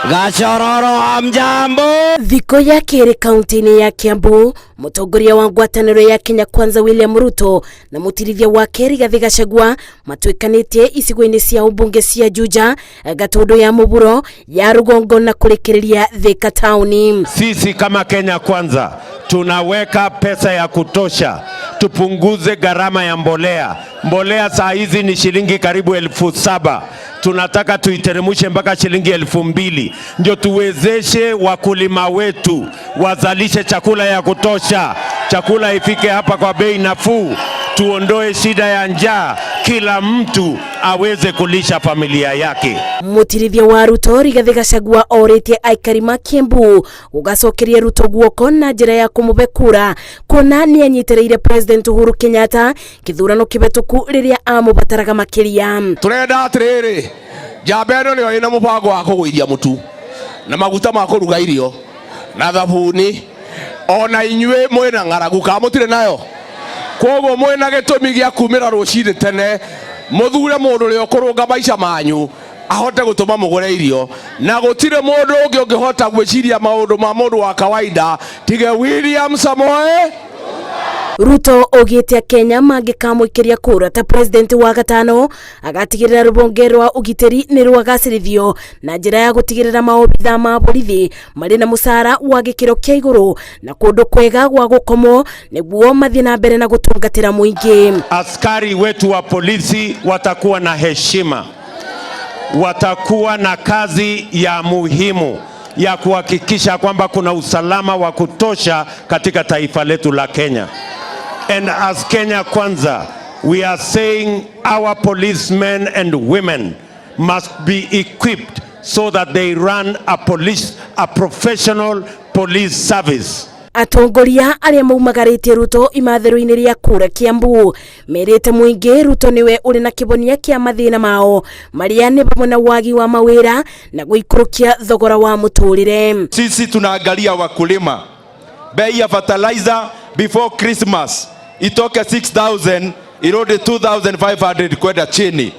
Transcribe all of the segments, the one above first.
Gachororo hamjambo. Thikũ ya kerĩ kaunti-inĩ ya Kiambu, mũtongoria wa ngwatanĩro ya Kenya Kwanza William Ruto na mũtirithia wake Rigathĩ Gachagua matuĩkanĩtie icigo-inĩ cia ũmbunge cia Juja, Gatundu ya Mũburo, ya Rũgongo na kũrĩkĩrĩria Thika taũni. Sisi kama Kenya Kwanza tunaweka pesa ya kutosha tupunguze gharama ya mbolea. Mbolea saa hizi ni shilingi karibu 7,000. Tunataka tuiteremushe mpaka shilingi 2,000 ndio tuwezeshe wakulima wetu wazalishe chakula ya kutosha, chakula ifike hapa kwa bei nafuu, tuondoe shida ya njaa, kila mtu aweze kulisha familia yake. Mũtirithia wa Ruto Rigathĩ Gachagua orĩtie aikari ma Kiambu gũgacokeria Ruto guoko na njĩra ya kũmũhe kura, kuona nĩ anyitĩrĩire President Uhuru Kenyatta kĩthurano kĩhetũku rĩrĩa amũbataraga makĩria. Turenda atiriri, njamba ĩno nĩyo ĩna mũbango wa kũgũithia mũtu na maguta ma kũruga irio na thabuni. Ona inyuĩ mwĩna ng'aragu kana mũtirĩ nayo? Koguo mwĩna gĩtũmi gĩa kumĩra rũcinĩ tene mũthure mũndũ ũrĩa ũkũrũnga maica manyu ahote gũtũma mũgũre irio, na gũtirĩ mũndũ ũngĩ ũngĩhota gwĩciria maũndũ ma mũndũ wa kawaida tige William Samoei. Ruto augĩte Kenya mangĩkamũikĩria kura ta president wa gatano, agatigĩrĩra rũhonge rwa ũgitĩri nĩ rwagacĩrithio na njĩra ya gũtigĩrĩra maobitha ma borithi marĩ na mũcara wa gĩkĩro kĩa igũrũ na kũndũ kwega gwa gũkomwo nĩguo mathiĩ na mbere na gũtungatĩra mũingĩ. Askari wetu wa polisi watakuwa na heshima, watakuwa na kazi ya muhimu ya kuhakikisha kwamba kuna usalama wa kutosha katika taifa letu la Kenya. And as Kenya Kwanza, we are saying our policemen and women must be equipped so that they run a professional police service. Atongoria arĩa maumagarĩtie Ruto imathĩro-inĩ rĩa kura Kiambu merĩte mũingĩ Ruto nĩwe ũrĩ na kĩhonia kĩa mathĩna mao marĩa nĩ hamwe na wagi wa mawĩra na gũikũrũkia thogora wa mũtũrĩre. Sisi tunaangalia wakulima, bei ya fertilizer before Christmas itoke 6000 irudi 2500 kwenda chini.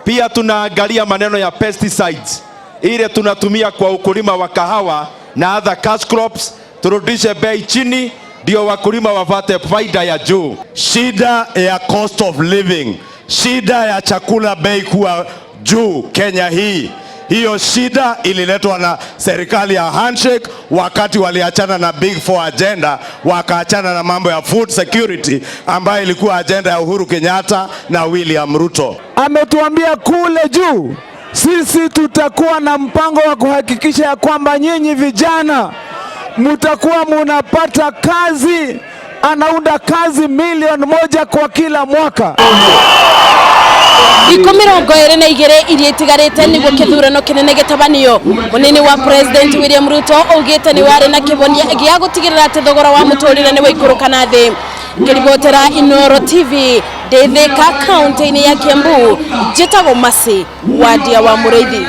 Pia tunaangalia maneno ya pesticides ile tunatumia kwa ukulima wa kahawa na other cash crops, turudishe bei chini ndio wakulima wapate faida ya juu. Shida ya cost of living, shida ya chakula bei kuwa juu Kenya hii, hiyo shida ililetwa na serikali ya handshake wakati waliachana na Big Four agenda, wakaachana na mambo ya food security ambayo ilikuwa agenda ya Uhuru Kenyatta na William Ruto. Ametuambia kule juu, sisi tutakuwa na mpango wa kuhakikisha ya kwamba nyinyi vijana mutakuwa munapata kazi. Anaunda kazi 1 milioni kwa kila mwaka. Thikũ 22 iria itigarĩte nĩguo kĩthurano kĩnene gĩtabanio, mũnini wa President William Ruto augĩte nĩ warĩ na kĩhonia gĩa gũtigĩrĩra atĩ thogora wa mũtũrĩre nĩ waikũrũka na thĩ. Ngĩribotera Inoro TV ndĩ Thika kaunti-inĩ ya Kiambu, njĩtagwo Mercy Wadia wa Mũrĩithi.